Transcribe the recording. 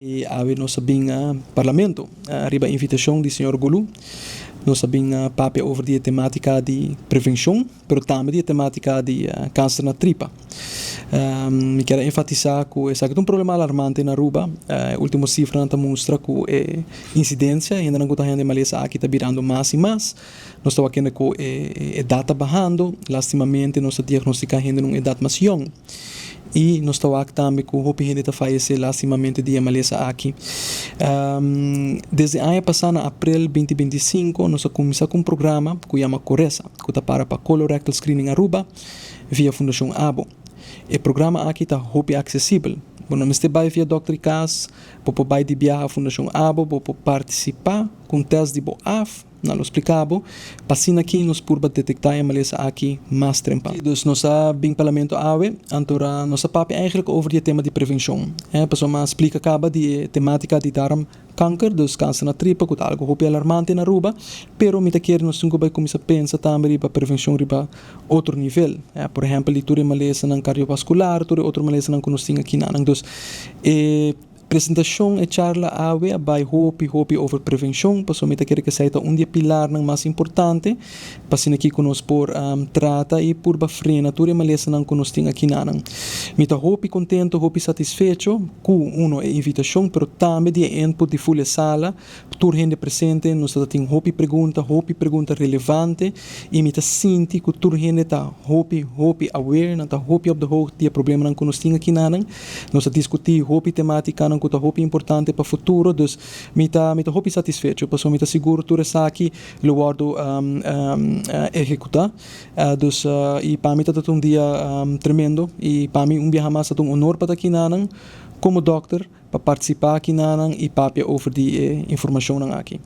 I awe nos a bin Parlamento riba invitashon di señor Goeloe. Nos a bin papia over di e tematica di prevencion, pero tambe di e tematica di cancer na tripa. Mi kier a enfatisa cu esaki ta un problema alarmante na Aruba. E ultimo cifranan ta mustra cu e incidencia, e hendenan cu ta hende malesa aki ta birando mas y mas. Nos ta wak kende cu e edad ta bahando. Lastimamente nos ta diagnostica hende na un edad mas yong. Y nos ta wak tambe cu hopi hende ta fayece lastimamente di e malesa aki. Desde aña pasa na april 2025 nos a cuminsa cu un programa cu yama CORESA, cu ta para pa Colorectal Screening Aruba via Fundacion ABO. E programa aki ta hopi accesibel. Bo no mester bay via dokter di cas, bo por bay di biaha Fundacion ABO, bo por participa cu un test di bo af. Nan lo splica bo, pa asina aki nos purba detecta e malesa aki mas trempan. Dus nos a bin Parlamento awe, anto nos a papia eigenlijk over di e tema di prevencion. Pasobra mi a splica caba di e tematica di darmkanker, dus cancer na tripa, cu ta algo hopi alarmante na Aruba, pero mi ta kere nos tin cu bay cuminsa pensa tambe riba prevencion riba otro nivel. Por ehempel di tur e malesanan cardiovascular, tur e otro malesanan cu nos tin aki nan. Dus e presentacion, e charla awe a bay hopi hopi over prevencion, pasobra mi ta kere cu esey ta un di e pilarnan mas importante pa asina aki cu nos por trata y purba frena tur e malesanan cu nos tin akinanan. Mi ta hopi contento, hopi satisfecho cu, uno, e invitacion, pero tambe di e input di full e sala. Tur hende presente, nos ta tin hopi pregunta, hopi pregunta relevante y mi ta sinti cu tur hende ta hopi, hopi aware, nan ta hopi op de hoogte di e problemanan cu nos tin akinanan. Nos a discuti hopi tematicanan cu ta hopi importante pa futuro, dus mi ta mi ta hopi satisfecho pasobra mi ta sigur tur esaki lo wordo ehecuta. Dus y pa mi ta ta un dia tremendo y pa mi un biaha mas ta ta un honor pa ta akinanan como dokter pa participa akinanan y papia over di e informacionnan aki.